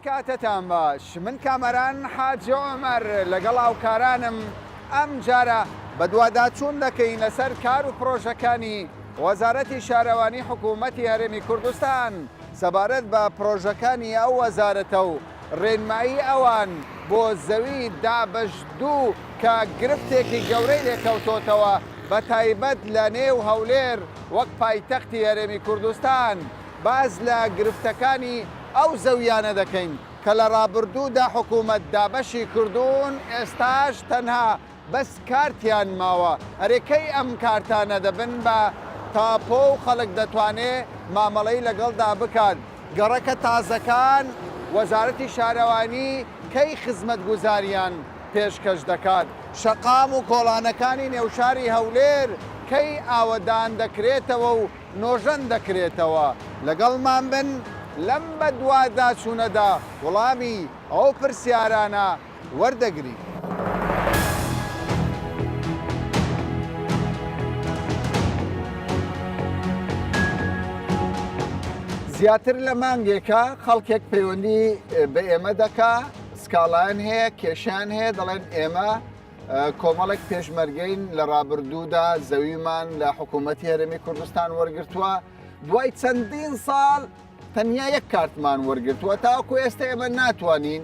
کاتەتان باش من کامەران حاجی عومەر لەگەڵ هاوکارانم ئەم جارە بەدواداچوون دەکەین لەسەر کار و پڕۆژەکانی وەزارەتی شارەوانی حکوومەتی هەرێمی کوردستان سەبارەت بە پڕۆژەکانی ئەو وەزارەتە و ڕێنمایی ئەوان بۆ زەوی دابەشدوو کە گرفتێکی گەورەی لێکەوتۆتەوە بە تایبەت لە نێو هەولێر وەک پایتەختی هەرێمی کوردستان باس لە گرفتەکانی ئەو زەویانە دەکەین کە لە ڕابردوودا حکوومەت دابەشی کردوون ئێستاش تەنها بەس کارتیان ماوە، ئەرێ کەی ئەم کارتانە دەبن بە تاپۆ و خەڵک دەتوانێ مامەڵەی لەگەڵدا بکات؟ گەڕەکە تازەکان وەزارەتی شارەوانی کەی خزمەتگوزاریان پێشکەش دەکات؟ شەقام و کۆڵانەکانی نێوشاری هەولێر کەی ئاوەدان دەکرێتەوە و نۆژەن دەکرێتەوە؟ لەگەڵمان بن لەم بەدواداچوونەدا وڵامی ئەو پرسیارانە وەردەگرین. زیاتر لە مانگێکە خەڵکێک پەیوەندی بە ئێمە دەکا سکاڵایان هەیە کێشیان هەیە دەڵێن ئێمە کۆمەڵێک پێشمەرگەین لە ڕابردوودا زەویمان لە حکوومەتی هەرێمی کوردستان وەرگتووە دوای چەندین ساڵ تەنیا یەک کارتمان وەرگرتووە تاوەکو ئێستا ئێمە ناتوانین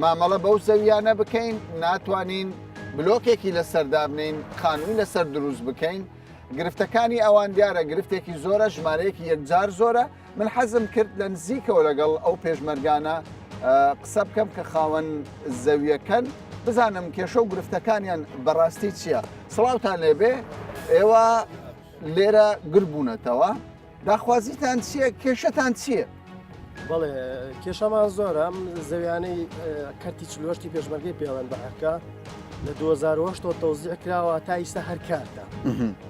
مامەڵە بەو زەویانە بکەین ناتوانین بلۆکێکی لەسەر دابنین خانووی لەسەر دروست بکەین گرفتەکانی ئەوان دیارە گرفتێکی زۆرە ژمارەیەکی یەکجار زۆرە من حەزم کرد لە نزیکەوە لەگەڵ ئەو پێشمەرگانە قسە بکەم کە خاوەن زەویەکەن بزانم کێشە و گرفتەکانیان بەڕاستی چییە سڵاوتان لێبێ ئێوە لێرە گربوونەتەوە داخوازیتان چییە کێشەتان چییە؟ بەڵێ کێشەمان زۆرە ئەم زەویانەی کەرتی چلوەشتی پێشمەرگەی پێڵێن بە هەرکە لە 2008 تەوزیع کراوە تا ئیستا هەر کارتە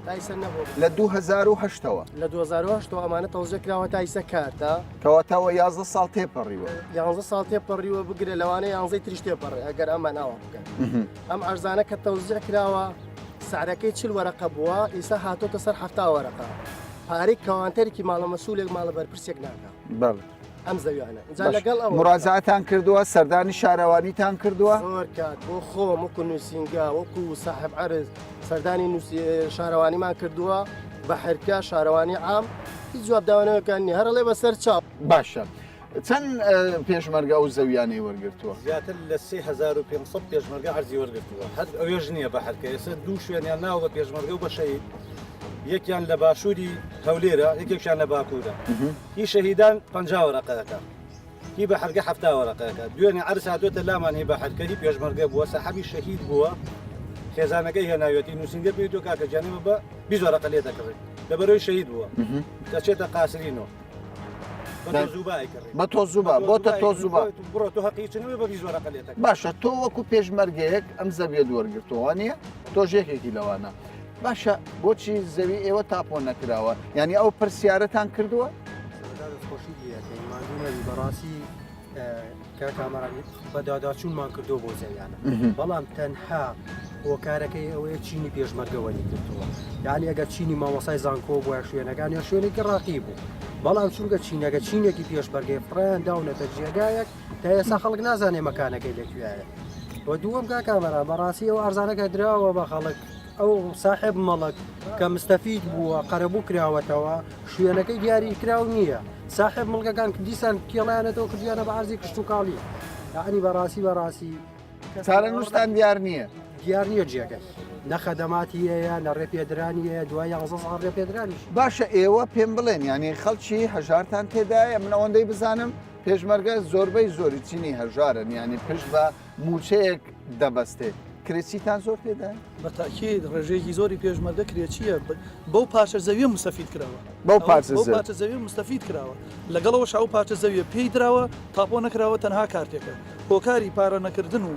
تا ئیستا نەبوو لە 2008ەوە لە 2008 ئەمانە تەوزیع کراوە تا ئیستا کارتە کەواتەوە 11 ساڵ تێپەڕیوە 11 ساڵ تێپەڕیوە بگرە لەوانەیە یانزەی تریش تێپەڕێ ئەگەر ئەمان ئاوا بکەن ئەم ئەرزانە کە تەوزیع کراوە سعرەکەی چل وەرەقە بووە ئیسا هاتۆتە سەر حەفتا وەرەقە پارەی کەوانتەرێکی ماڵە مەسولێک ماڵە بەرپرسێک ناکا بەڵێ ئەم زەویانە جا لەگەڵ ئەوە مراجعتان کردووە سەردانی شارەوانیتان کردووە زۆر کات بۆ خۆم وەکو نووسینگا وەکو ساحب عەرز سەردانی شارەوانیمان کردووە بە حرکە شارەوانی عام هیچ جوابداوانەوەکان نیە هەرڵێ بەسەر چاو باشە چەند پێشمەرگە ئەو زەویانەی وەرگرتووە؟ زیاتر لە 3500 پێشمەرگە عەرزی وەرگرتووە هەر ئەوێش نییە بە هەرکە ئێستا دوو شوێنیان ناوە بە پێشمەرگە و بە شەهید یەکیان لە باشووری هەولێرە یەکێکیان لە باکوورە هی شەهیدان 50 وەرەقەکە هی بە حرگە هەفتا وەرەقەکە دوێنێ عەرز هاتووەتە لامان هی بە حرکە هی پێشمەرگە بووە سەحەبی شەهید بووە خێزانەکەی هێناوێتی نووسینگە پێی تۆ کاکە گیانەمە بە 20 وەرەقە لێ دەکڕێت لەبەرەوەی شەهید بووە دەچێتە قاسرینۆ بە تۆ زوبا بۆتە تۆ زوبا بڕۆ تۆ هەقی چنەوە بە بیزۆرە قەلێتە باشە تۆ وەکو پێشمەرگەیەک ئەم زەویە دووەرگرتەوە نییە تۆ ژێکێکی لەوانە باشە بۆچی زەوی ئێوە تاپۆ نەکراوە یعنی ئەو پرسیارەتان کردووە خۆشی دیەکەی ماندوو نەبی بەڕاستی کاک کامەران بەدواداچوونمان کردووە بۆ زەویانە بەڵام تەنها هۆکارەکەی ئەوەیە چینی پێشمەرگە وەری گرتووە یعنی ئەگەر چینی مامۆسای زانکۆ بۆە شوێنەکان یا شوێنێکی ڕاقی بوو بەڵام چونکە چینەکە چینێکی پێشمەرگەی فڕیان داونەتە جێگایەک تا ئێستا خەڵک نازانێ مەکانەکەی لەکوێیە و دووەم کاک کامەران بەڕاستی ئەو ئارزانەکە دراوە بە خەڵک ئەو ساحێب مەڵک کە مستەفید بووە قەرەبوو کراوەتەوە شوێنەکەی دیاری کراو نییە ساحێب مڵکەکان دیسان کێڵیانەتەوە کردیانە بە عەرزی کشتوکاڵی یعنی بەڕاستی بەڕاستی چارەنووستان دیار نییە دیار نییە جێگەی نە خەدەماتی هەیە نە ڕێپێدرانی هەیە دوای یانزە ساڵ ڕێپێدرانیش باشە ئێوە پێم بڵێن یعنی خەڵکی هەژارتان تێدایە من ئەوەندەی بزانم پێشمەرگە زۆربەی زۆری چینی هەژارن یعنی پشت بە مووچەیەک دەبەستێ کرێچیتان زۆر تێدایە؟ بە تاکید ڕێژەیەکی زۆری پێشمەرگە کرێچییە بەو پارچە زەویە مستەفید کراوە بەو پارچە بەو پارچە زەویە مستەفید کراوە لەگەڵ ئەوەش ئەو پارچە زەویە پێی دراوە تاپۆ نەکراوە تەنها کارتێکە هۆکاری پارە نەکردن و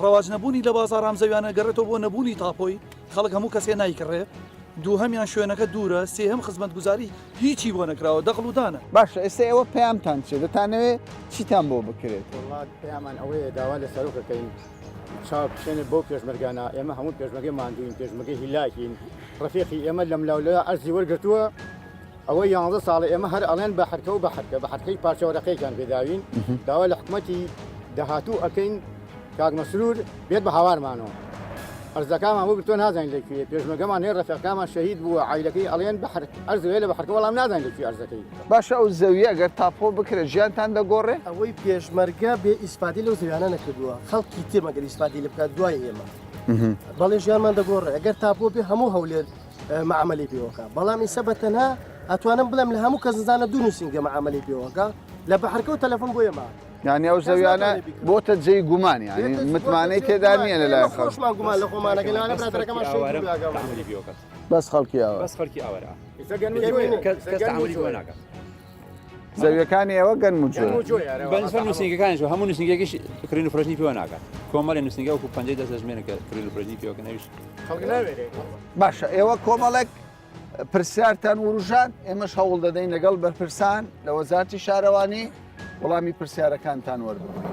ڕەواج نەبوونی لە بازاڕ ئەم زەویانە گەڕێتەوە بۆ نەبوونی تاپۆی خەڵک هەموو کەسێ نایکڕێ دووهەمیان شوێنەکە دوورە سێهەم خزمەتگوزاری هیچی بۆ نەکراوە دەخڵ و دانە. باشە ئێستا ئێوە پەیامتان چیە دەتانەوێ چیتان بۆ بکرێت؟ وەڵا پەیامان ئەوەیە داوا لە سەرۆک ئەکەین چاو بخشێنێت بەو پێشمەرگانە ئێمە هەموو پێشمەرگەی ماندووین پێشمەرگەی هیلاکین ڕەفیقی ئێمە لەملاولەوە عەرزی وەرگرتووە. ئەوە یانزە ساڵە ئێمە هەر ئەڵێن بە حرکە و بە حرکە بە حرکەی پارچە وەرەقەیەکیان پێداوین داوا لە حکومەتی داهاتوو ئەکەین کاک مەسرور بێت بە هاوارمانەوە ئەرزەکانمان وەگرتووە نازانین لە کوێ پێشمەگەمان هەیە ڕەفیقەکانمان شەهید بووە عیلەکەی ئەڵێن بە حرک ئەرز هەیە لە بە حرکە وەڵام نازانین لە کوێ ئەرزەکەی باشە ئەو زەویە گەر تاپۆ بکرێت ژیانتان دەگۆڕێ؟ ئەوەی پێشمەرگە بێ ئیسفادەی لەو زەویانە نەکردووە خەڵکی تر مەگەر ئیسفادەی لێ بکات دوای ئێمە بەڵێ ژیانمان دەگۆڕێ ئەگەر تاپۆ بێ هەموو هەولێر مەعامەلەی پێوەکا بەڵام ئیسە بە تەنها ئەتوانم بڵێم لە هەموو کەس نزانە دوو نووسینگە مەعامەلەی پێوەکا لە بەحرکە و تەلەفۆن بۆ ئێمە یعنی ئەو زەویانە بۆتە جێی گومان یعنی متمانەی تێدا نییە لەلایەن خەڵک خۆشمان گومان لە خۆمانەکەین لەوانە برادەرەکەمان شەهید بوو ئاگامان نییە. بەس خەڵکی ئاوارە بەس خەڵکی ئاوارە کەس تەعامولی پێوە ناکات. زەویەکانی ئێوە گەنم و جۆیە. بەنسبەت نووسینگەکانیش هەموو نووسینگەکەش کڕین و فرۆشتنی پێوە ناکات کۆمەڵی نووسینگە وەکو پەنجەی دەست دەژمێنن کە کڕین و فرۆشتنی پێوە کەن ئەویش باشە ئێوە کۆمەڵێک پرسیارتان وروژاند ئێمەش هەوڵ دەدەین لەگەڵ بەرپرسان لە وەزارتی شارەوانی وەڵامی پرسیارەکانتان وەربگرین.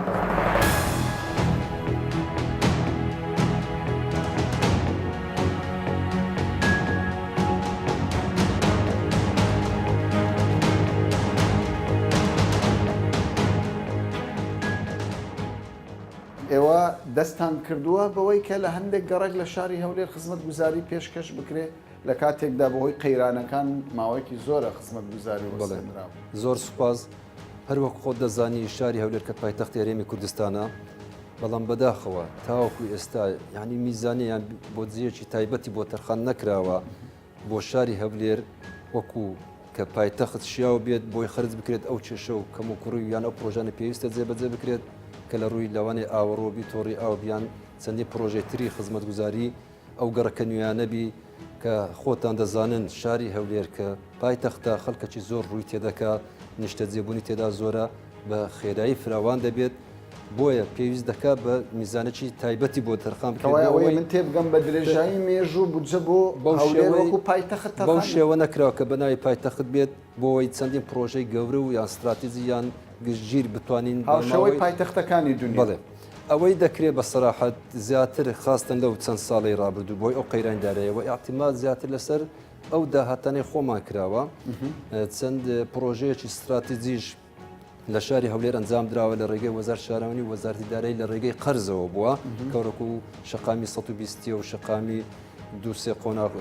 ئێوە دەستتان کردووە بەوەی کە لە هەندێک گەڕەک لە شاری هەولێر خزمەتگوزاری پێشکەش بکرێت لە کاتێکدا بەهۆی قەیرانەکان ماوەیەکی زۆرە خزمەتگوزاری وەستێنراوە؟ زۆر سوپاس. هەر وەک خۆت دەزانی شاری هەولێر کە پایتەختی هەرێمی کوردستانە، بەڵام بەداخەوە تاوەکو ئێستا یانی میزانیە یان بۆدجەیەکی تایبەتی بۆ تەرخان نەکراوە بۆ شاری هەولێر وەکو کە پایتەخت شیاو بێت بۆی خەرج بکرێت ئەو کێشە و کەموکوڕی و یان ئەو پرۆژانە پێویستە جێبەجێ بکرێت کە لە ڕووی لەوانەیە ئاوەڕۆ بی تۆڕی ئاو بیان چەندین پرۆژەی تری خزمەتگوزاری ئەو گەڕەکە نوێیانە بی کە خۆتان دەزانن شاری هەولێر کە پایتەختە خەڵکەکی زۆر ڕووی تێدەکا نیشتەجێبوونی تێدا زۆرە بە خێرایی فراوان دەبێت بۆیە پێویست دەکات بە میزانێکی تایبەتی بۆ تەرخان بکرێت کەوایە بۆ ئەوەی ئەوەی من تێبگەم بە درێژایی مێژوو بودجە بۆ بەو هەولێر شێوەی وەکو پایتەخت بەو تەرخان شێوە نەکراوە کە بە ناوی پایتەخت بێت بۆ ئەوەی چەندین پڕۆژەی گەورە و یان ستراتیجی یان گشتگیر بتوانین بە هاوشێوەی ماوەی پایتەختەکانی دونیا. بەڵێ ئەوەی دەکرێت بە سەراحەت زیاتر خاستن لەو چەند ساڵەی ڕابردوو بۆی ئەو قەیرانی دارایەوە ئیعتیماد زیاتر لەسەر ئەو داهاتانەی خۆمان کراوە چەند پڕۆژەیەکی ستراتیجیش لە شاری هەولێر ئەنجام دراوە لە ڕێگەی وەزارت شارەوانی و وەزارتی دارایی لە ڕێگەی قەرزەوە بووە کەوەکو و شەقامی 120 و شەقامی دوو سێ قۆناغ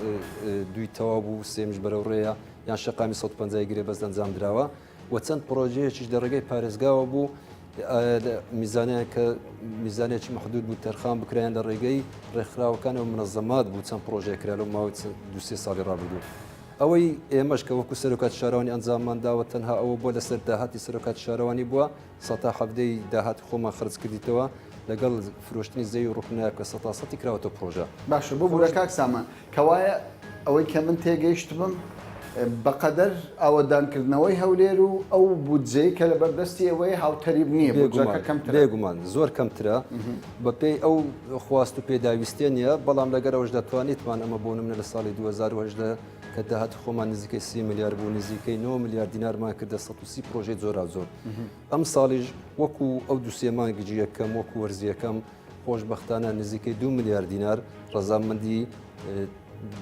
دووی تەواو بوو سێمش بەرەو ڕێیە یان شەقامی 150 گرێ بەست ئەنجام دراوە و چەند پرۆژەیەکیش لە ڕێگەی پارێزگاوە بوو میزانیان کە میزانێکی محدود بوو تەرخان بکرایان لە ڕێگەی ڕێکخراوەکان و منەزەمات بوو چەند پرۆژەیە کرا لەو ماوەی دوو سێ ساڵی ڕابردوو. ئەوەی ئێمەش کە وەکو سەرۆکاتی شارەوانی ئەنجاممان داوە تەنها ئەوە بووە لەسەر داهاتی سەرۆکاتی شارەوانی بووە سەتا حەڤدەی داهاتی خۆمان خەرج کردیتەوە لەگەڵ فرۆشتنی زەوی و ڕوکنایەک کە سەتا سەتی کراوەتە پرۆژە. باشە ببورە کاک سامان کەوایە ئەوەی کە من تێگەیشتبم بەقەدەر ئاوەدانکردنەوەی هەولێر و ئەو بودجەی کە لەبەردەستی ئێوەیە هاوتەریب نییە بودجەکە بێگومان کەمترە. بێگومان زۆر کەمترە بەپێی ئەو خواست و پێداویستیە نییە، بەڵام لەگەر ئەوەشدا توانیتمان ئەمە بۆ نمونە لە ساڵی 2018 کە داهاتی خۆمان نزیکەی 30 ملیار بوو نزیکەی 9 ملیار دینارمان کردە 130 پرۆژەی جۆراوجۆر ئەم ساڵیش وەکو ئەو دوو سێ مانگی یەکەم وەکو وەرزی یەکەم خۆشبەختانە نزیکەی 2 ملیار دینار ڕەزامەندی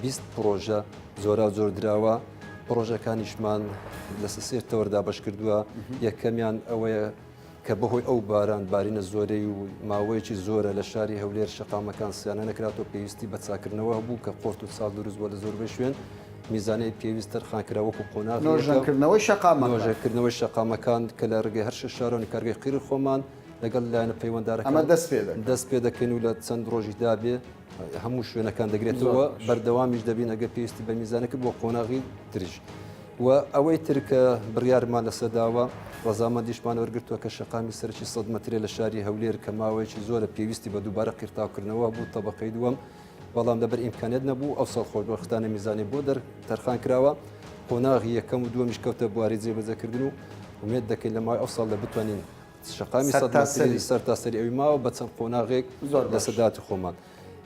20 پرۆژە جۆراوجۆر دراوە پرۆژەکانیشمان لە سێ تەوەر دابەش کردووە یەکەمیان ئەوەیە کە بەهۆی ئەو باران بارینە زۆرەی و ماوەیەکی زۆرە لە شاری هەولێر شەقامەکان سیانە نەکراتەوە پێویستی بە چاکردنەوە هەبوو کە قۆرت و چاڵ دروست بووە لە زۆربەی شوێن میزانەی پێویست تەرخان کرا وەکو قۆناغی یەکەم نۆژەنکردنەوەی شەقامەکان. نۆژەنکردنەوەی شەقامەکان کە لە ڕێگەی هەر شەش شارەوانی کارگەی قیری خۆمان لەگەڵ لایەنە ئەمە پەیوەندارەکان دەست پێ دەکات. دەست پێ دەکەین و لە چەند ڕۆژی دابێ هەموو شوێنەکان زۆر دەگرێتەوە باش. بەردەوامیش دەبین ئەگەر پێویستی بە میزانە کرد بۆ قۆناغی تریش. و ئەوەی تر کە بڕیارمان لەسەر داوە، ڕەزامەندیشمان وەرگرتووە کە شەقامی سەرەکی سەد مەترێ لە شاری هەولێر کە ماوەیەکی زۆرە پێویستی بە دووبارە قیرتاوکردنەوە بوو تەبەقەی دووەم، بەڵام لەبەر ئیمکانیەت نەبوو، ئەوساڵ خۆشبەختانە میزانی بۆ دەر تەرخان کراوە، قۆناغی یەکەم و دووەمیش کەوتە بواری جێبەجێکردن و ئومێد دەکەین لە ماوەی ئەوساڵدا بتوانین شەقامی سەد مەتری سەرتاسەری. سەرتاسەری ئەوی ماوە بە چەند قۆناغێک زۆر باش. لەسەر داهاتی خۆمان.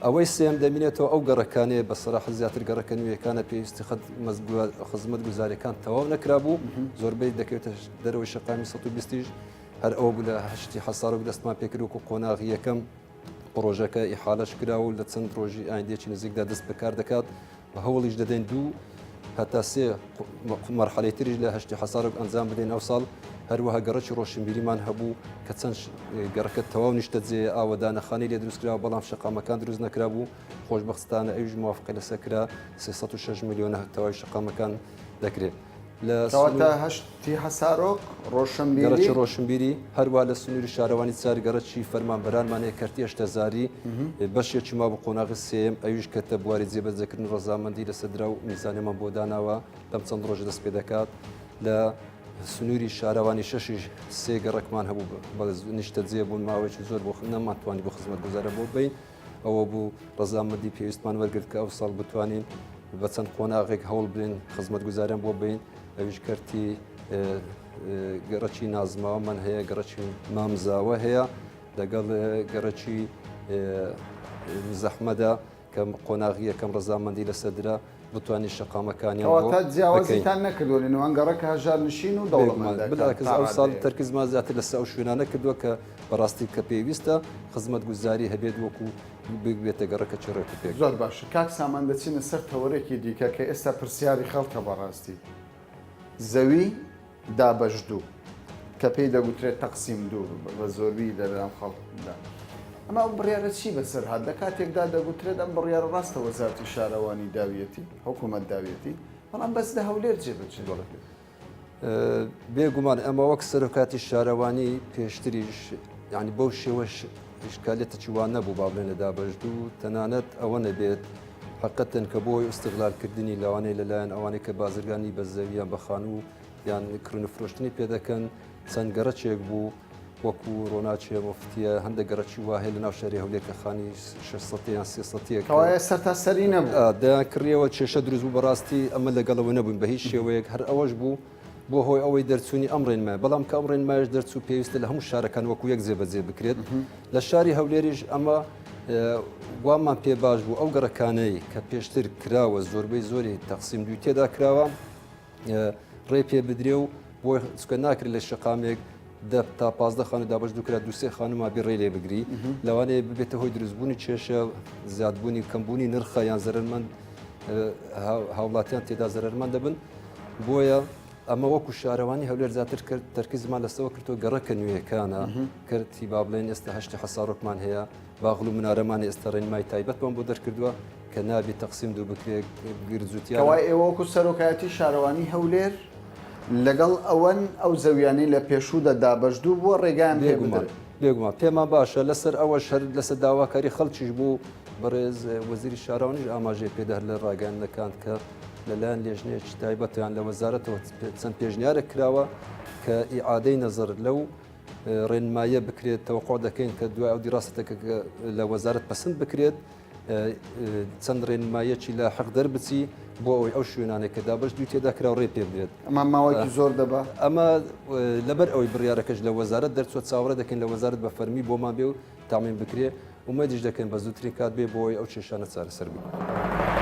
ئەوەی سێیەم دەمینێتەوە ئەو گەڕەکانەیە بە سەراحەت زیاتر گەڕەکە نوێیەکانە پێویستی خزمەتگوزاریەکان تەواو نەکرابوو زۆربەی دەکەوێتە دەرەوەی شەقامی 120 یش هەر ئەوە بوو لە هەشتی حەسارۆک دەستمان پێکرد وەکو قۆناغی یەکەم پڕۆژەکە ئیحالەش کرا و لە چەند ڕۆژی ئایندەیەکی نزیکدا دەست بەکار دەکات و هەوڵیش دەدەین دوو. هەتا سێ مەرحەلەی تریش لە هەشتی حەسارۆک ئەنجام بدەین ئەو ساڵ هەروەها گەڕەکی ڕۆشنبیریمان هەبوو کە چەند گەڕەکە تەواو نیشتەجێ ئاوەدانەخانەی لێ دروست کراوە بەڵام شەقامەکان دروست نەکرابوو خۆشبەختانە ئەویش موافقەی لەسەر کرا 306 ملیۆنە تەواوی شەقامەکان دەکرێت. لە کەواتە هەشتی حەسارۆک، ڕۆشنبیری. گەڕەکی ڕۆشنبیری، هەروەها لە سنووری شارەوانی چار گەڕەکی فەرمانبەرانمان هەیە کەرتی هەشتهەزاری، بەشێکی مابوو قۆناغی سێیەم، ئەویش کەتە بواری جێبەجێکردن ڕەزامەندی لەسەر درا و میزانیەمان بۆ داناوە، لەم چەند ڕۆژە دەست پێ دەکات. لە سنووری شارەوانی شەشیش سێ گەڕەکمان هەبوو بە نیشتەجێ بوون، ماوەیەکی زۆر بۆ نەمانتوانی بۆ خزمەتگوزارە بۆ بین. ئەوە بوو ڕەزامەندی پێویستمان وەرگرت کە ئەو ساڵ بتوانین بە چەند قۆناغێک هەوڵ بدەین خزمەتگوزاریان بۆ بین ئەویش کەرتی گەڕەکی نازماوەمان هەیە گەڕەکی مامزاوە هەیە لەگەڵ گەڕەکی زەحمەدا کە قۆناغی یەکەم ڕەزامەندی لەسەر درا بتوانین شەقامەکانیان بۆ کەواتە جیاوازیتان نەکردووە لە نێوان گەڕەکە هەژارنشین و دەوڵەمەندەکان بلعکس ئەو ساڵ تەرکیزمان زیاتر لەسەر ئەو شوێنانە کردووە کە بەڕاستی کە پێویستە خزمەتگوزاری هەبێت وەکو ببێتە گەڕەکەکی ڕێک و پێک. زۆر باشە کاک سامان دەچینە سەر تەوەرێکی دیکە کە ئێستا پرسیاری خەڵکە بەڕاستی زەوی دابەش دوو کە پێی دەگوترێت تەقسیم دوو بە زۆربی لەناو خەڵکدا ئەمە ئەو بڕیارە چی بەسەر هات لە کاتێکدا دەگوترێت ئەم بڕیارە ڕاستە وەزارەتی شارەوانی داویەتی حکوومەت داویەتی بەڵام بەس لە هەولێر جێبەجێ دەکرێت. بێگومان ئەمە وەک سەرۆکاتی شارەوانی پێشتریش یعنی بەو شێوەش ئیشکالێتێکی وا نەبوو با بڵێن لە دابەشدوو تەنانەت ئەوە نەبێت حقەتەن کە بۆی ئیستغلالکردنی لەوانەیە لەلایەن ئەوانەی کە بازرگانی بە زەوی یان بە خانوو یان کڕین و فرۆشتنی پێ دەکەن چەند گەڕەکێک بوو وەکو ڕۆناچێ مفتیە هەندێک گەڕەکی وا هەیە لە ناو شاری هەولێر کە خانی 600 یان 300 کەوایە سەرتاسەری نەبوو دەیان کڕیەوە کێشە دروست بوو بەڕاستی ئەمە لەگەڵەوە نەبووین بە هیچ شێوەیەک هەر ئەوەش بوو بۆ هۆی ئەوەی دەرچوونی ئەم ڕێنمایە، بەڵام کە ئەم ڕێنمایەش دەرچوو پێویستە لە هەموو شارەکان وەکو یەک جێبەجێ بکرێت. لە شاری هەولێریش ئەمە وامان پێ باش بوو ئەو گەڕەکانەی کە پێشتر کراوە زۆربەی زۆری تەقسیم دووی تێدا کراوە ڕێ پێ بدرێ و بۆ چکە ناکرێت لە شەقامێک دە تا 15 خانوو دابەش دوکرا دوسێ خانوما بێ ڕێ لێ بگری لەوانەیە ببێتە هۆی دروستبوونی کێشە زیادبوونی کەمبوونی نرخە یان زەرمەند هاوڵاتیان تێدا زەرمەند دەبن. بۆیە ئەمە وەکو شارەوانی هەولێر زیاتر کرد تەرکیزمان لەسەوە کردو گەڕەکە نوێیەکانە کەرتی با بڵێن ئێستا هەشتی حەسارۆکمان هەیە باغل و منارەمان ئێستا ڕێنمای تایبەتمان بۆ دەرکردووە کە نابێت تەقسیم دوو بکرێت گرجوتیان کەوای ئێوە وەکو سەرۆکایەتی شارەوانی هەولێر لەگەڵ ئەوەن ئەو زەویانەی لە پێشوودا دابەشدوو بووە ڕێگایان پێ بدرێت؟ بێگومان پێمان باشە لەسەر ئەوەش هەر لەسەر داواکاری خەڵکیش بوو بەڕێز وەزیری شارەوانیش ئاماژەی پێدا هەر لە ڕاگەیاندنەکان کە لەلایەن لێژنەیەکی تایبەتیان لە وەزارەتەوە چەند پێشنیارێک کراوە کە ئیعادەی نەزەر لەو ڕێنماییە بکرێت تەوەقع دەکەین کە دوای ئەو دیراستەکە لە وەزارەت پەسند بکرێت چەند ڕێنماییەکی لە حەق دەربچی بۆ ئەوەی ئەو شوێنانێک کە دابش دوو تێدا کرا ڕێ پێ بدرێت ئەمە ماوەیەکی زۆر دەبا ئەمە لەبەر ئەوەی بڕیارەکەش لە وەزارەت دەرچوە چاوەڕێ دەکەین لە وەزارەت بە فەرمی بۆمان بێ و تامین بکرێ ئومێدیش دەکەین بە زووترین کات بێ بۆ ئەوەی ئەو کێشانە چارەسەر بکرێن.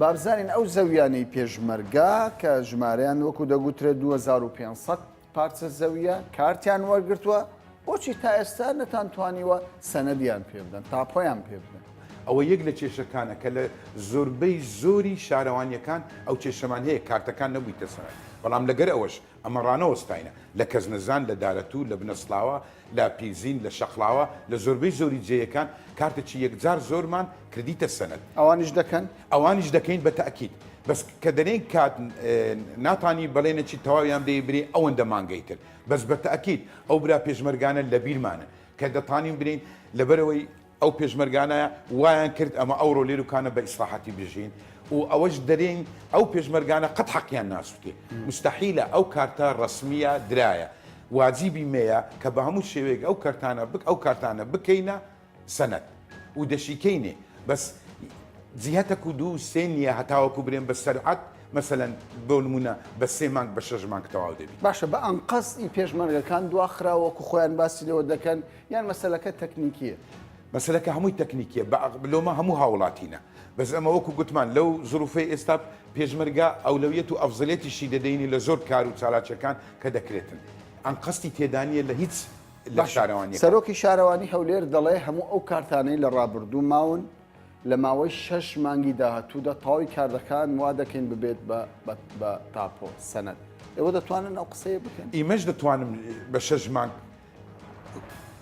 با بزانین ئەو زەویانەی پێشمەرگە کە ژمارەیان وەکو دەگوترێت 2500 پارچە زەویە کارتیان وەرگرتووە، بۆچی تا ئێستا نەتانتوانیوە سەنەدیان پێ بدەن، تاپۆیان پێ بدەن؟ ئەوە یەک لە کێشەکانە کە لە زۆربەی زۆری شارەوانیەکان ئەو کێشەمان هەیە کارتەکان نەبوویتە سەنەد بەڵام لەگەر ئەوەش ئەمە ڕانەوەستاینە لە کەزنەزان لە دارەتوو لە بنەسڵاوە لە پیرزین لە شەقڵاوە لە زۆربەی زۆری جێیەکان کارتەکی یەکجار زۆرمان کردیتە سەنەد. ئەوانیش دەکەن؟ ئەوانیش دەکەین بە تەئکید بەس کە دەرێن کات ناتانی بەڵێنەکی تەواویان بدەی برێ ئەوەندە مانگەی تر بەس بە تەئکید ئەو برا پێشمەرگانە لە بیرمانن کە دەتانین برێین لەبەرئەوەی ئەو پێشمەرگانە وایان کرد ئەمە ئەوڕۆ لێروکانە بە ئیسڵاحاتی بژین و ئەوەش دەرێین ئەو پێشمەرگانە قەت حەقیان ناسوتێ موستەحیلە ئەو کارتە ڕەسمیە درایە واجیبی مەیە کە بە هەموو شێوەیەک ئەو کەرتانە بک ئەو کارتانە بکەینە سەنەد و دەشیکەینێ بەس جیهەتەک و دوو سێ نییە هەتاوەکو برێن بە سەرعەت مەسەلەن بۆ نمونە بە سێ مانگ بە شەش مانگ تەواو دەبی. باشە بە ئەنقەست ئی پێشمەرگەکان دواخراوە وەکو خۆیان باسی لێوە دەکەن یان مەسەلەکە تەکنیکیە؟ مەسەلەکە هەمووی تەکنیکیە بە لۆمە هەموو هاوڵاتینە بەس ئەمە وەکو گوتمان لەو زروفەی ئێستا پێشمەرگە ئەولەویەت و ئەفزەلێتیشی دەدەینی لە زۆر کار و چالاکیەکان کە دەکرێتن ئەنقەستی تێدانیە لە هیچ لە باشە شارەوانیەکان. سەرۆکی شارەوانی هەولێر دەڵێ هەموو ئەو کارتانەی لە ڕابردوو ماون لە ماوەی شەش مانگی داهاتوودا تەواوی کاردەکان وا دەکەین ببێت بە بە تاپۆ، سەنەد. ئێوە دەتوانن ئەو قسەیە بکەن؟ ئیمەش دەتوانم بە شەش مانگ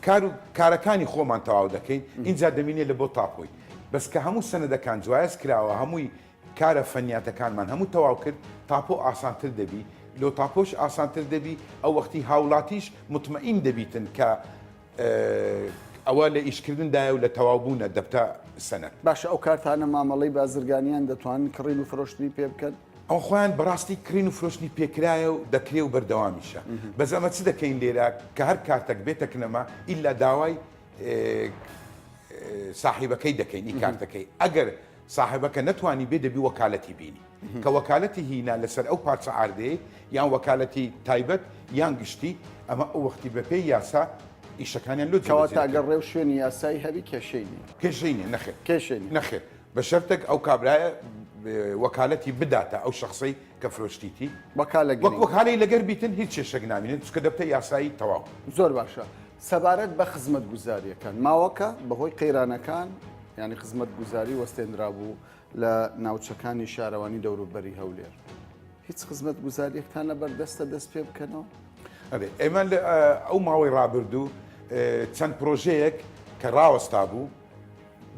کار و کارەکانی خۆمان تەواو دەکەین ئینجا دەمینێ لە بۆ تاپۆی بەس کە هەموو سەنەدەکان جوایەز کراوە هەمووی کارە فەنیاتەکانمان هەموو تەواو کرد تاپۆ ئاسانتر دەبی لۆ تاپۆش ئاسانتر دەبی ئەو وەختی هاوڵاتیش مطمئین دەبیتن کە ئەوە لە ئیشکردندایە و لە تەواو بوونە دەبتە سەنەد. باشە ئەو کارتانە مامەڵەی بازرگانیان دەتوانن کڕین و فرۆشتنی پێ بکەن؟ ئەوە خۆیان بەڕاستی کڕین و فرۆشتنی پێکرایە و دەکرێ و بەردەوامیشە بەس ئەمە چ دەکەین لێرە کە هەر کارتەک بێتە کنەما ئیلا داوای ساحیبەکەی دەکەین ئی کارتەکەی ئەگەر ساحبەکە نەتوانی بێ دەبی وەکالەتی بینی کە وەکالەتی هینا لەسەر ئەو پارچە عاردەیە یان وەکالەتی تایبەت یان گشتی ئەمە ئەو وەختی بەپێی یاسا ئیشەکانیان لۆ کەواتە ئەگەر ڕێو شوێنی یاسایی هەبی کێشەی نیە کێشەی نیە نەخێر کێشەی نیە نەخێر بە شەرتێک ئەو کابرایە وەکالەتی بداتە ئەو شەخسەی کە فرۆشتیتی وەکالە وەک وەکالەی لەگەر بیتن هیچ کێشەک نامینێت چونکە دەبتە یاسایی تەواو. زۆر باشە سەبارەت بە خزمەتگوزارییەکان ماوەکە بەهۆی قەیرانەکان یانی خزمەتگوزاری وەستێنرابوو لە ناوچەکانی شارەوانی دەوروبەری هەولێر هیچ خزمەتگوزاریەکتان لە بەردەستە دەست پێ بکەنەوە؟ ئەێ ئێمە ئەو ماوەی ڕابردوو چەند پرۆژەیەک کە ڕاوەستا بوو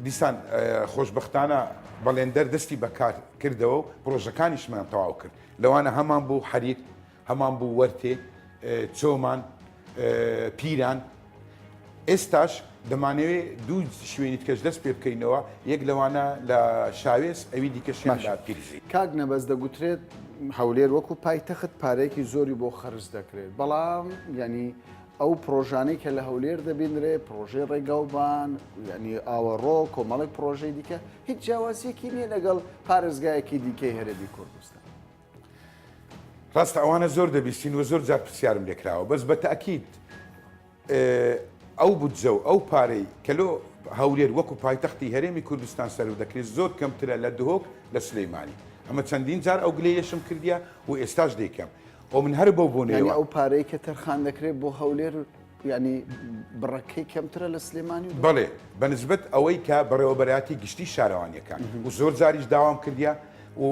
دیسان خۆشبەختانە بەڵێندەر دەستی بەکار کردەوە و پرۆژەکانیشمان تەواو کرد لەوانە هەمان بوو حەریر هەمان بوو وەرتێ چۆمان پیران ئێستاش دەمانەوێ دوو شوێنی تکەش دەست پێ بکەینەوە یەک لەوانە لە شاوێس ئەوی دیکەشیان لە پیرزی. کاک نەبەز دەگوترێت هەولێر وەکو پایتەخت پارەیەکی زۆری بۆ خەرج دەکرێت بەڵام یعنی ئەو پرۆژانەی کە لە هەولێر دەبینرێ پرۆژەی ڕێگاوبان یعنی ئاوەڕۆ کۆمەڵێک پرۆژەی دیکە هیچ جیاوازیەکی نییە لەگەڵ پارێزگایەکی دیکەی هەرێمی کوردستان. ڕاستە ئەوانە زۆر دەبیستین و زۆر جار پرسیارم لێکراوە بەس بە تاکید ئەو بودجە و ئەو پارەی کە لۆ هەولێر وەکو پایتەختی هەرێمی کوردستان سەرف دەکرێت زۆر کەمترە لە دهۆک لە سلەیمانی ئەمە چەندین جار ئەو گلەیەشم کردیە و ئێستاش دەیکەم ئەو من هەر بەو بۆنەیەوە ئەو پارەی کە تەرخان دەکرێت بۆ هەولێر یعنی بڕەکەی کەمترە لە سلێمانی بەڵێ بەنسبەت ئەوەی کە بەڕێوەبەرایەتی گشتی شارەوانیەکان و زۆر جاریش داوام کردیە و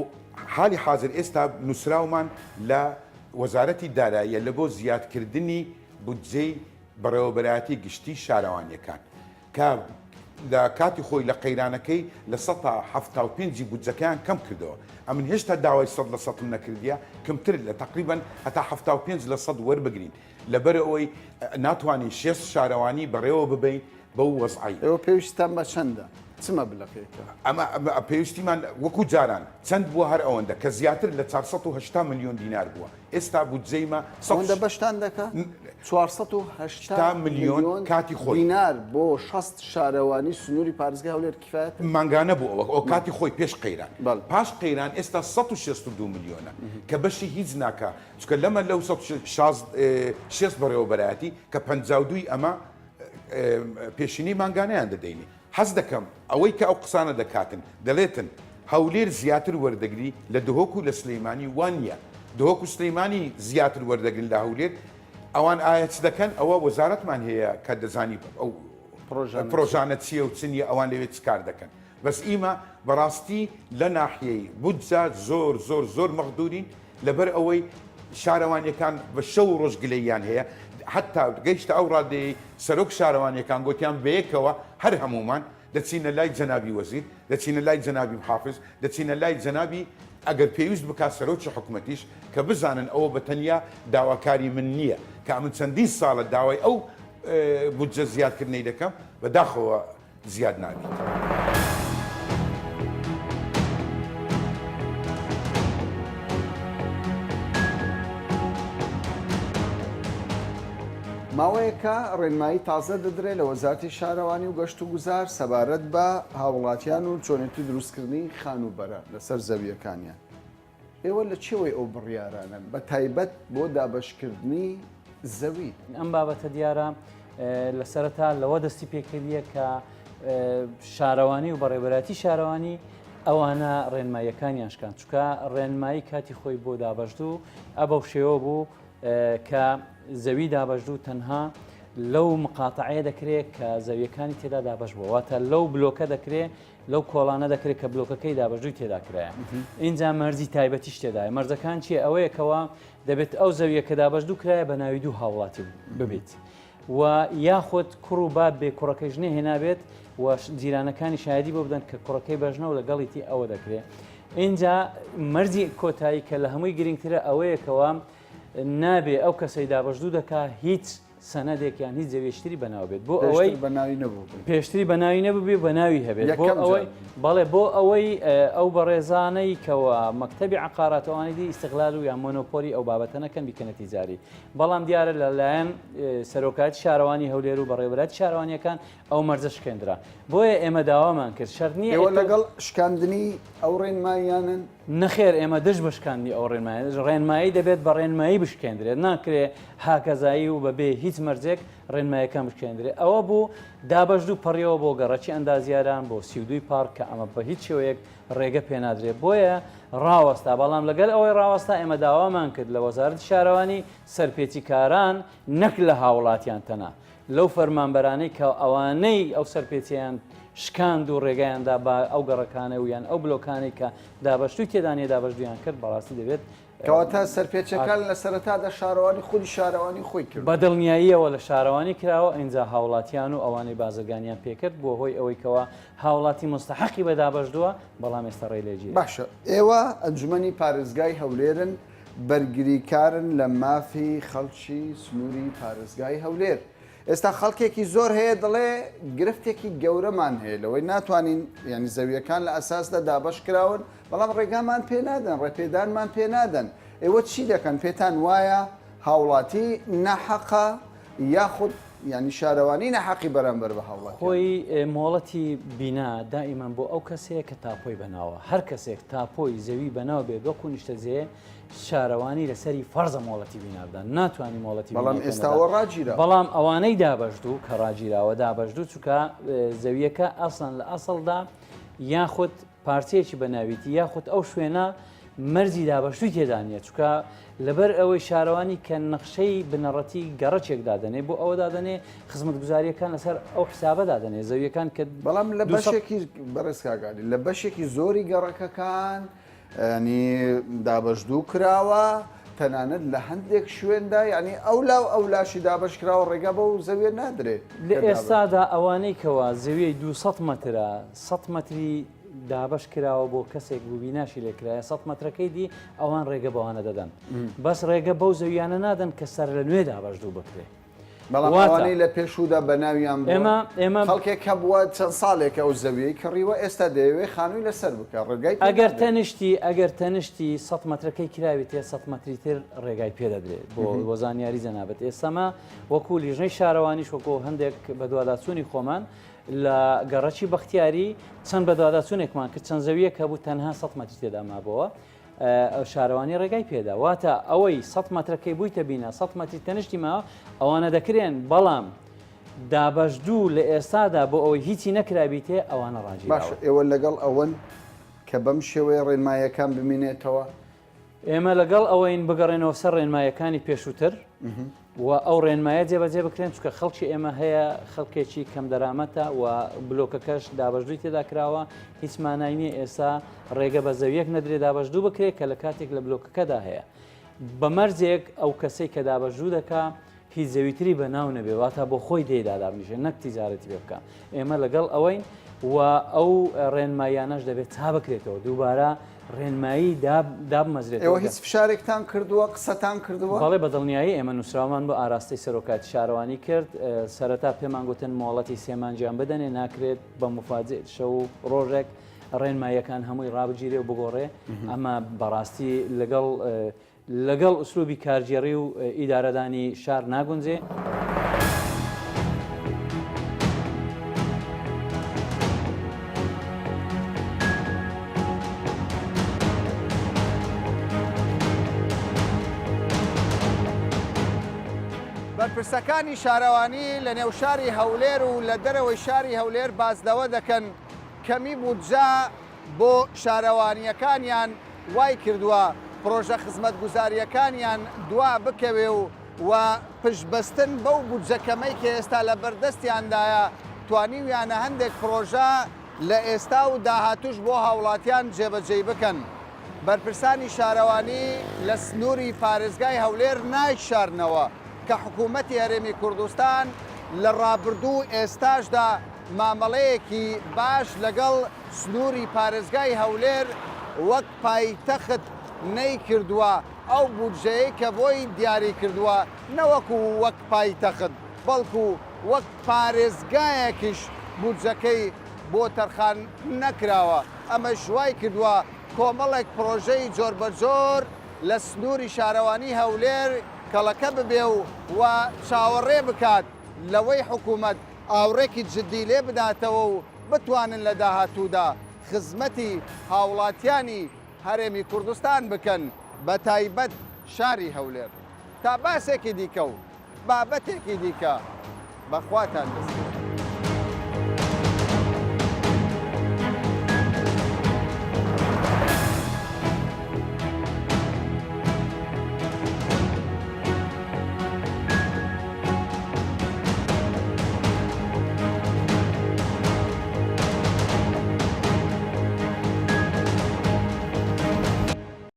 حالی حازر ئێستا نووسراومان لە وەزارەتی داراییە لە بۆ زیادکردنی بودجەی بەڕێوەبەرایەتی گشتی شارەوانیەکان کە لە کاتی خۆی لە قەیرانەکەی لە سەتا 75 ی بودجەکەیان کەم کردەوە ئەمن هێشتا داوای سەد لە سەتم نەکردیە کەمتر لە تقریبا هەتا 75 لە سەد وەربگرین لەبەر ئەوەی ناتوانین شێست شارەوانی بەڕێوە ببەین بەو وەزعەی. ئێوە پێویستتان بە چەندە؟ چ مەبلەغێکە؟ ئەمە پێویستیمان وەکو جاران چەند بووە هەر ئەوەندە کە زیاتر لە 480 ملیۆن دینار بووە ئێستا بودجەی مە ئەوەندە بەشتان دەکا؟ 480 ملیۆن کاتی خۆی دینار بۆ 60 شارەوانی سنووری پارێزگای هەولێر کفایەتە؟ مانگانە بوو ئەوە ئەو کاتی خۆی پێش قەیران پاش قەیران ئێستا 162 ملیۆنە کە بەشی هیچ ناکا چونکە لەمە لەو 160 بەڕێوەبەرایەتی کە 52 ی ئەمە پێشینەی مانگانەیان دەدەینێ. حەز دەکەم ئەوەی کە ئەو قسانە دەکاتن دەلێتن هەولێر زیاتر وەردەگری لە دهۆک و لە سلیمانی وا نییە دهۆک و سلیمانی زیاتر وەردەگرن لە هەولێر ئەوان ئایا چ دەکەن ئەوە وەزارەتمان هەیە کە دەزانی ئەو پرۆژانە چییە و چ نییە ئەوان لەوێ چ کار دەکەن بەس ئیمە بەڕاستی لە ناحیەی بودجە زۆر زۆر زۆر مەغدورین لەبەر ئەوەی شارەوانیەکان بە شەو و ڕۆژ گلەییان هەیە حتا گەیشتە ئەو ڕادەیەی سەرۆک شارەوانیەکان گۆتیان بەیەکەوە هەر هەموومان دەچینە لای جەنابی وەزیر دەچینە لای جەنابی محافز دەچینە لای جەنابی ئەگەر پێویست بکات سەرۆکی حکومەتیش کە بزانن ئەوە بە تەنیا داواکاری من نییە کە ئەمن چەندین ساڵە داوای ئەو بودجە زیادکردنەی دەکەم بەداخەوە زیاد نابیت. ماوەیەکە ڕێنمایی تازە دەدرێت لە وەزارەتی شارەوانی و گەشتوگوزار سەبارەت بە هاوڵاتیان و چۆنێتی دروستکردنی خانووبەرە لەسەر زەوییەکانیان. ئێوە لە چێوەی ئەو بڕیارانەن بە تایبەت بۆ دابەشکردنی زەوی؟ ئەم بابەتە دیارە لە سەرەتا لەوە دەستی پێکردیە کە. شارەوانی و بەڕێوەبەرایەتی شارەوانی ئەوانە ڕێنماییەکانیان شکاند چونکە ڕێنمایی کاتی خۆی بۆ دابەشدوو ئە بەو شێوە بوو کە زەوی دابەشدوو تەنها لەو مقاتعەیە دەکرێت کە زەویەکانی تێدا دابەش بووە واتە لەو بلۆکە دەکرێت لەو کۆڵانە دەکرێت کە بلۆکەکەی دابەشدووی تێدا کرایە ئینجا مەرجی تایبەتیش تێدایە مەرجەکان چییە ئەوەیە کەوا دەبێت ئەو زەویە کە دابەشدوو کرایە بە ناوی دوو هاوڵاتی ببیت و یاخود کوڕ و باب بێ کوڕەکەی ژنێ هێنابێت و جیرانەکانی شایدی بۆ بدەن کە کوڕەکەی بەژنە و لەگەڵیتی ئەوە دەکرێت اینجا مەرجی کۆتایی کە لە هەمووی گرنگترە ئەوەیەکەوە نابێ ئەو کەسەی دابەشدوو دەکا هیچ سەنەدێک یان هیچ زەویشتری بەناو بێت بۆ ئەوەی بەناوی نەبوو پێشتری بەناوی نەبوو بەناوی هەبێت بۆ ئەوەی بەڵێ بۆ ئەوەی ئەو بەڕێزانەی کەەوە مەکتتەبی عقاراتەوانی دی ئیسیغلال و یان مۆنۆپۆلی ئەو بابەتە نەکەن بیکەنە تیجاری بەڵام دیارە لە لایەن سەرۆکایەتی شارەوانی هەولێر و بەڕێوەبەرایەتی شارەوانییەکان ئەو مەرجە شکێندرا. بۆیە ئێمە داوامان کرد شەرت نییە ئێوە لەگەڵ شکاندنی ئەو ڕێنماییانەن؟ نەخێر ئێمە دژ بە شکاندنی ئەو ڕێنمایە، ڕێنمایی دەبێت بە ڕێنمایی بشکێندرێت، ناکرێ هاکەزایی و بەبێ هیچ مەرجێک ڕێنمایەکان بشکێندرێت. ئەوە بوو دابەشدوو پەڕیەوە بۆ گەڕەکی ئەندازیاران، بۆ 32 پارک کە ئەمە بە هیچ شێوەیەک ڕێگە پێنادرێت بۆیە ڕاوەستا، بەڵام لەگەل ئەوەی ڕاوەستا ئێمە داوامان کرد لە وەزارەتی شارەوانی سەرپێچیکاران نەک لە هاوڵاتیان تەنها لەو فەرمانبەرانەی کە ئەوانەی ئەو سەرپێچیان شکاند و ڕێگایان دا بە ئەو گەڕەکانە و یان ئەو بلۆکانەی کە دابەشتووی تێدا نییە دابەشدویان کرد بەڕاستی دەبێت کەواتە سەرپێچەکان لە سەرەتادا شارەوانی خودی شارەوانی خۆی کردووە. بە دڵنیاییەوە لە شارەوانی کراوە ئینجا هاوڵاتیان و ئەوانەی بازرگانیان پێکرد بووە هۆی ئەوەی کەوا هاوڵاتی موستەحەقی بە دابەشدووە بەڵام ئێستا ڕێی لێ گیرا. باشە ئێوە ئەنجومەنی پارێزگای هەولێرن بەرگریکارن لە مافی خەڵکی سنووری پارێزگای هەولێر ئێستا خەڵکێکی زۆر هەیە دەڵێ گرفتێکی گەورەمان هەیە لەوەی ناتوانین یعنی زەویەکان لە ئەساسدا دابەش کراون بەڵام ڕێگامان پێ نادەن ڕێپێدانمان پێ نادەن ئێوە چی دەکەن پێتان وایە هاوڵاتی ناحەقە یاخود یعنی شارەوانی ناحەقی بەرامبەر بە هاوڵاتی خۆی مۆڵەتی بینا دائیمان بۆ ئەو کەسەیە کە تاپۆی بەناوە هەر کەسێک تاپۆی زەوی بەناو بێت وەکو نیشتەجێ شارەوانی لەسەری فەرزە مۆڵەتی بینا بدات ناتوانانی مۆڵەتی بەڵام ئێستاوە ڕاگیرا بەڵام ئەوانەی دابەشدوو کە ڕاگیراوە دابەشدوو چونکە زەویەکە ئەسڵەن لە ئەسڵدا یاخود پارچەیەکی بە ناویتی یاخود ئەو شوێنە مەرجی دابەشتوی تێدا نییە چونکە لەبەر ئەوەی شارەوانی کە نەخشەی بنەڕەتی گەڕەکێک دادەنێ بۆ ئەوە دادەنێ خزمەتگوزاریەکان لەسەر ئەو حسابە دادەنێ زەویەکان کە بەڵام لە بەشێکی بەڕێز کاک عەلی لە بەشێکی زۆری گەڕەکەکان ینی دابەشدوو کراوە تەنانەت لە هەندێک شوێندا یعنی ئەو لا و ئەو لاشی دابەش کراوە ڕێگا بەو زەویە نادرێت لە ئێستادا ئەوانەی کەوا زەویەی 200 مەترە 100 مەتری دابەش کراوە بۆ کەسێک بوو بیناشی لێ کرایە 100 مەترەکەی دی ئەوان ڕێگە بەوانە دەدەن بەس ڕێگە بەو زەویانە نادەن کە سەر لە نوێ دابەشدوو بکرێ. بەڵام ئەوانەی لە پێشوودا بە ناویان بووە، ئێمە ئێمە خەڵکێک هەبووە چەند ساڵێکە ئەو زەویەی کڕیوە ئێستا دەیەوێت خانووی لەسەر بکا ڕێگای پێ ئەگەر نادرێت. تەنشتی ئەگەر تەنشتی سەد مەترەکەی کراویتێ سەد مەتری تر ڕێگای پێ دەدرێت بۆ بۆ زانیاری جەنابت ئێستەمە وەکو لیژنەی شارەوانیش وەکو هەندێک بەدواداچوونی خۆمان لە گەڕەکی بەختیاری چەند بەدواداچوونێکمان کرد چەند زەویەک هەبوو تەنها سەد مەتری تێدا مابۆوە شارەوانی ڕێگای پێدا واتە ئەوەی سە مەترەکەی بوویتە بینا سە مەتری تەنشتی ماوە ئەوانە دەکرێن بەڵام دابەش دوو لە ئێستادا بۆ ئەوەی هیچی نەکرابیتێ ئەوانە ڕاجی باش ئێوە لەگەڵ ئەوەن کە بەم شێوەیە ڕێنمایەکان بمینێتەوە ئێمە لەگەڵ ئەوەین بگەڕێنەوە سەر ڕێنمایەکانی پێشووتر و ئەو ڕێنمایە جێبەجێ بکرێن چونکە خەڵکی ئێمە هەیە خەڵکێکی کەم دەرامەتە و بلۆکەکەش دابەشدووی تێدا کراوە هیچ مانای نییە ئێستا ڕێگە بە زەویەک نەدرێ دابەشدوو بکرێت کە لە کاتێک لە بلۆکەکەدا هەیە بە مەرجێک ئەو کەسەی کە دابەشدوو دەکا هیچ زەویتری بە ناو نەبێ واتە بۆ خۆی دێدا دابنیشێ نەک تیجارەتی پێ بکە ئێمە لەگەڵ ئەوەین و ئەو ڕێنماییانەش دەبێت تا بکرێتەوە دووبارە ڕێنمایی دابمەزرێتەوە. ئێوە هیچ فشارێکتان کردووە، قسەتان کردووە؟ بەڵێ بە دڵنیایی ئێمە نووسراومان بۆ ئاراستەی سەرۆکایەتی شارەوانی کرد، سەرەتا پێمان گوتن مۆڵەتی سێ مانگیان بدەنێ، ناکرێت بە موفاجئ شەو و ڕۆژێک ڕێنماییەکان هەمووی ڕابگیرێ و بگۆڕێ، ئەمە بەڕاستی لەگەڵ لەگەڵ ئوسلوبی کارگێڕی و ئیدارەدانی شار ناگونجێ. بەرپرسەکانی شارەوانی لە نێو شاری هەولێر و لە دەرەوەی شاری هەولێر باس لەوە دەکەن کەمی بودجە بۆ شارەوانییەکانیان وای کردووە پڕۆژە خزمەتگوزارییەکانیان دوا بکەوێ و و پشتبەستن بەو بودجە کەمەی کە ئێستا لە بەردەستیاندایە توانیویانە هەندێک پڕۆژە لە ئێستا و داهاتووش بۆ هاوڵاتیان جێبەجێی بکەن. بەرپرسانی شارەوانی لە سنووری پارێزگای هەولێر نایشارنەوە کە حکوومەتی هەرێمی کوردستان لە ڕابردوو و ئێستاشدا مامەڵەیەکی باش لەگەڵ سنووری پارێزگای هەولێر وەک پایتەخت نەیکردووە، ئەو بودجەیەی کە بۆی دیاریکردووە نەوەکو وەک پایتەخت، بەڵکو وەک پارێزگایەکیش بودجەکەی بۆ تەرخان نەکراوە، ئەمەش وایکردووە کۆمەڵێک پڕۆژەی جۆربەجۆر لە سنووری شارەوانی هەولێر کەڵەکە ببێ و و چاوەڕێ بکات لەوەی حکوومەت ئاوڕێکی جددی لێ بداتەوە و بتوانن لە داهاتوودا خزمەتی هاوڵاتیانی هەرێمی کوردستان بکەن بەتایبەت شاری هەولێر. تا باسێکی دیکە و بابەتێکی دیکە بە خواتان دەسپێرم.